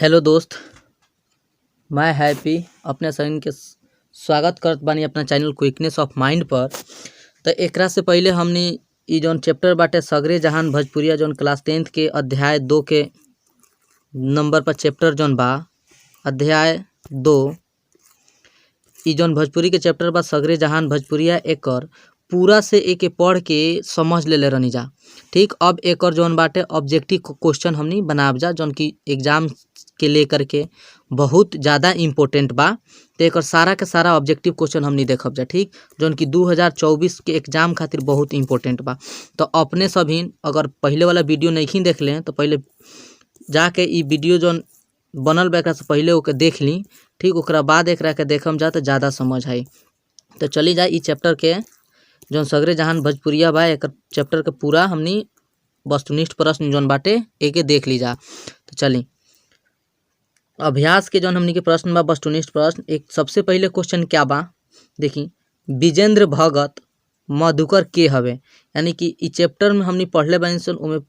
Hello दोस्त, मैं happy अपने सभी के स्वागत करत बानी अपना चैनल क्विकनेस ऑफ माइंड पर। तो एकरा से पहले हमनी ई जौन चैप्टर बाटे सगरे जहान भोजपुरिया जौन क्लास 10th के अध्याय 2 के नंबर पर चैप्टर जौन बा अध्याय 2 ई जौन भोजपुरी के चैप्टर बा सगरे जहान भोजपुरिया एकर पूरा से एके पढ़ के समझ लेले रहनी जा। ठीक, अब एकर जौन बाटे ऑब्जेक्टिव क्वेश्चन हमनी बनाब जा जौन की एग्जाम के लेकर के बहुत ज़्यादा इम्पोर्टेंट बा। तो एकर सारा के सारा ऑब्जेक्टिव क्वेश्चन हमनी देखब जा। ठीक, जौन की 2024 के एग्जाम खातिर बहुत इम्पोर्टेंट बा। तो अपने सभी अगर पहले वाला वीडियो नहीं देख लें तो पहले जाके ई वीडियो जौन बनल बा एकरा से पहले ओके देख ली। ठीक, ओकरा बाद एकरा के देखम जा तो ज़्यादा समझ आई। तो चली जा ई चैप्टर के जौन सगरे जहान भोजपुरिया बा एकर चैप्टर के पूरा हमनी वस्तुनिष्ठ प्रश्न जौन बाटे एके देख ली जा। तो चली अभ्यास के जौन हमनी के प्रश्न बा वस्तुनिष्ठ प्रश्न एक सबसे पहले क्वेश्चन क्या बा, देखी विजेंद्र भगत मधुकर के हवे, यानी कि ई चैप्टर में हमनी पढ़ले बानी सन ओमे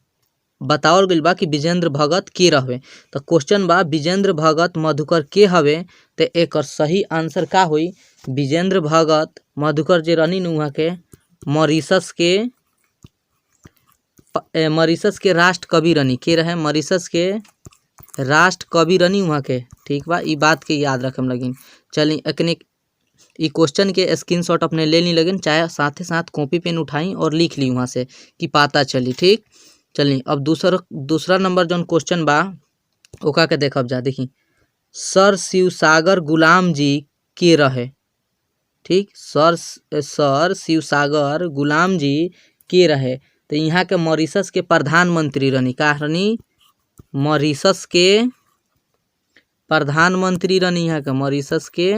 बतावल गइल बा कि विजेंद्र भगत के रहवे। तो क्वेश्चन बा विजेंद्र भगत मधुकर के हवे, तो एकर सही आंसर का होई, विजेंद्र भगत मधुकर जे रहनी न वहाँ के मॉरिशस के राष्ट्र कवि रहनी, के रहे मॉरिशस के राष्ट्र कवि रहनी वहाँ के। ठीक बा, ई बात के याद रखम लगिन। चली एकने ई क्वेश्चन के स्क्रीनशॉट अपने ले ली लगिन, चाहे साथे साथ कॉपी पेन उठाई और लिख ली वहाँ से कि पता चली। ठीक, चली अब दूसरा नंबर जौन क्वेश्चन बा ओका के देखब जा। देखी सर शिवसागर गुलाम जी के रहे। ठीक, सर शिवसागर गुलाम जी के रहे, तो यहाँ के मॉरिशस के प्रधानमंत्री रहनी। का रहनी, मॉरिशस के प्रधानमंत्री रहनी, यहाँ के मॉरिशस के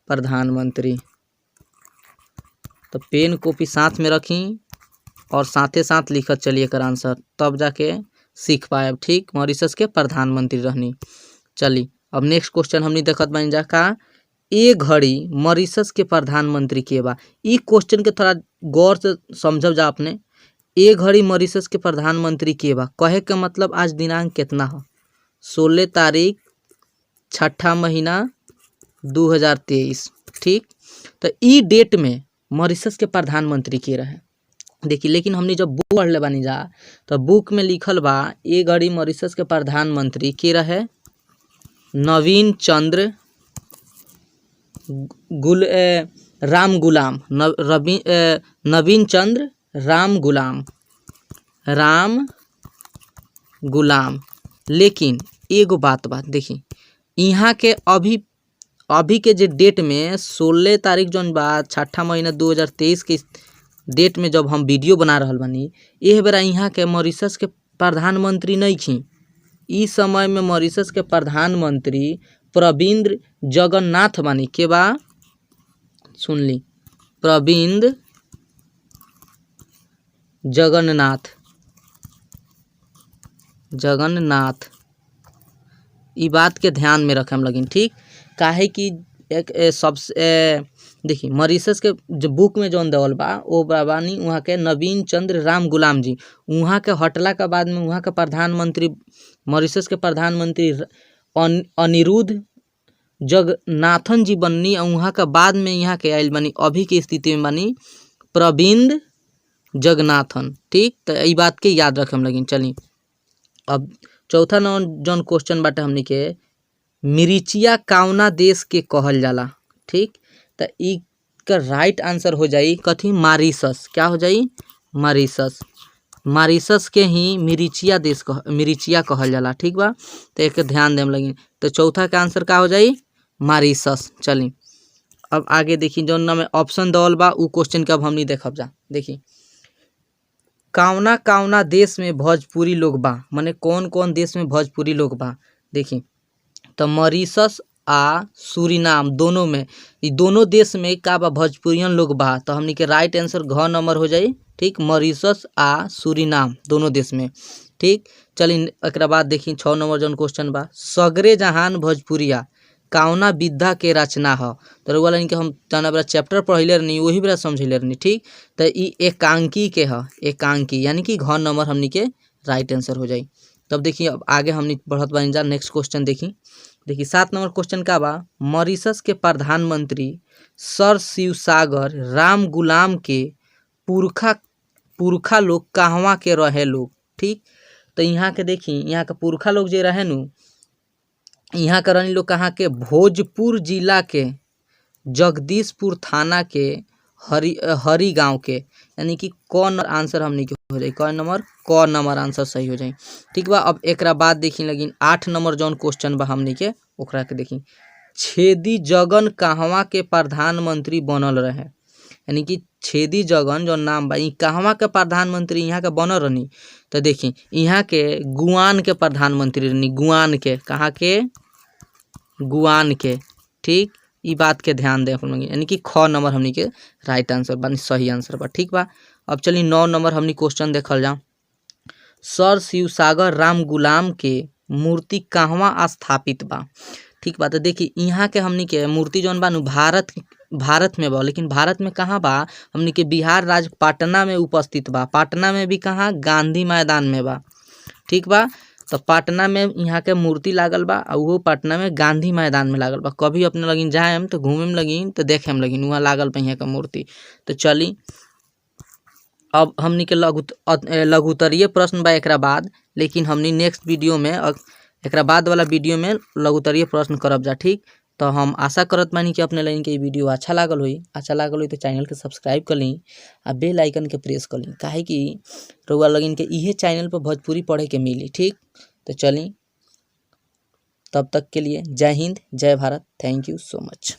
प्रधानमंत्री। तो पेन कॉपी साथ में रखी और साथे साथ लिखत चलिए एकर आंसर, तब जाके सीख पाए। ठीक, मॉरिशस के प्रधानमंत्री रहनी। चली अब नेक्स्ट क्वेश्चन हमनी देखत बानी जा का ए घड़ी मॉरिशस के प्रधानमंत्री के बा। ई क्वेश्चन के थोड़ा गौर से समझब जा अपने। ए घड़ी मॉरिशस के प्रधानमंत्री के बा, कहे के मतलब आज दिनांक कितना हो, 16 तारीख छठा महीना 2023। ठीक, तो ई डेट में मॉरिशस के प्रधानमंत्री के रहे। देखिए, लेकिन हमने जब बुक पढ़ले बानी जा तो बुक में लिखल बा ए घड़ी मॉरिशस के प्रधानमंत्री के रहे नवीन चंद्र गुल राम गुलाम, नवीन चंद्र राम गुलाम, राम गुलाम। लेकिन एगो बात बा, देखी यहाँ के अभी अभी के जे डेट में 16 तारीख जौन बा छठा महीना 2023 के डेट में जब हम वीडियो बना रहल बानी, एह बेरा यहाँ के मॉरिशस के प्रधानमंत्री नहीं खी। ई समय में मॉरिशस के प्रधानमंत्री प्रविंद्र जगन्नाथ बानी। के बा, सुन ली, प्रविंद्र जगन्नाथ, जगन्नाथ। ई बात के ध्यान में रखे हम लगिन। ठीक, काहे कि एक सबसे देखी मॉरिशस के जो बुक में जौन देवल बा वो बानी वहाँ के नवीन चंद्र राम गुलाम जी। वहाँ के हटला के बाद में वहाँ के प्रधानमंत्री मॉरिशस के प्रधानमंत्री अनिरुद्ध जगन्नाथन जी बननी, और वहाँ के बाद में यहाँ के आयल बनी अभी के स्थिति में बनी प्रविंद जगन्नाथन। ठीक, तो ई बात के याद रखे हम लगिन। चली अब चौथा जौन क्वेश्चन बाटे हमनी के, मिरिचिया कावना देश के कहल जाला। ठीक, तो ई का राइट आंसर हो जाई कथी, मॉरिशस। क्या हो जाई, मॉरिशस। मॉरिशस के ही मिरिचिया देश मिरिचिया कहल जाला। ठीक बा, तो एक ध्यान देम लगी। तो चौथा का आंसर का हो जाई, मॉरिशस। चली अब आगे देखी जौन में ऑप्शन दवल बा उ क्वेश्चन के अब हमनी देखब जा। देखी कावना कावना देश में भोजपुरी लोग बा, माने कौन कौन देश में भोजपुरी लोग बा। देखी तो मॉरिशस आ सूरीनाम दोनों में, ई दोनों देश में का बा भोजपुरियन लोग बा। तो हमनी के राइट आंसर घ नंबर हो जाई। ठीक, मॉरिशस आ सूरीनाम दोनों देश में। ठीक, चली एकरा बाद देखी 6 नंबर जौन क्वेश्चन बा, सगरे जहान भोजपुरिया कावना विधा के रचना ह। तो रउआ लाइन के हम जना बेरा चैप्टर पढ़ैले रहनी वही बेरा समझैले रहनी। ठीक, तो ई एकांकी के ह, एकांकी यानी कि घ नंबर हमनी के राइट आंसर हो जाई। तब देखिए अब आगे हमनी बढ़त बानी जा। नेक्स्ट क्वेश्चन देखी। देखी 7 नंबर क्वेश्चन का बा, मॉरिशस के प्रधानमंत्री सर शिवसागर राम गुलाम के पुरखा पुरखा लोग कहवा के रहे लोग। ठीक, तो यहाँ के देखी यहाँ के पुरखा लोग जे रहे नु, यहाँ के रहनी लोग कहाँ के, भोजपुर जिला के जगदीशपुर थाना के हरी हरी गांव के, यानी कि कौन आंसर हमनी के हो जाई, कौन नंबर, क नंबर आंसर सही हो जाई। ठीक बा, अब एकरा बाद देखी लगिन 8 नंबर जौन क्वेश्चन बा हमनी के ओकरा के देखी, छेदी जगन कहवा के प्रधानमंत्री बनल रहे, यानी कि छेदी जगन जो नाम बा ई कहवा के प्रधानमंत्री यहाँ के बनल रहनी। तो देखी यहाँ के गुआन के प्रधानमंत्री रहनी, गुआन के, कहाँ के, गुआन के। ठीक, ई बात के ध्यान दे अपन, यानी कि ख नंबर हमनी के राइट आंसर बा, सही आंसर बा। ठीक बा, अब चली 9 नंबर हमनी क्वेश्चन देखल जाओ। सर शिवसागर राम गुलाम के मूर्ति कहवा स्थापित बा। ठीक बा, तो देखी यहाँ के हमनी के मूर्ति जौन बा नु भारत भारत में बा, लेकिन भारत में कहाँ बा, हमनी के बिहार राज्य पटना में उपस्थित बा। पटना में भी कहाँ, गांधी मैदान में बा। ठीक बा, तो पटना में यहाँ के मूर्ति लागल बा, आ उहो पटना में गांधी मैदान में लागल बा। कभी अपने लगिन जाएम तो घूमे में लगिन तो देखे में लगिन, वहाँ लागल बा यहाँ के मूर्ति। तो चली अब हमनी के लघुत्तरीय प्रश्न बा एकरा बाद, लेकिन हमनी नेक्स्ट वीडियो में एकरा बाद वाला वीडियो में लघुत्तरीय प्रश्न करब जा। ठीक, तो हम आशा करत बानी कि अपने लगिन के ई वीडियो अच्छा लागल होई। अच्छा लागल होई तो चैनल के सब्सक्राइब कर ली आ बेल आइकन के प्रेस कर ली, काहे कि रउआ लगिन के इहे चैनल पर भोजपुरी पढ़े के मिली। ठीक, तो चली तब तक के लिए जय हिंद, जय Bharat, thank you so much.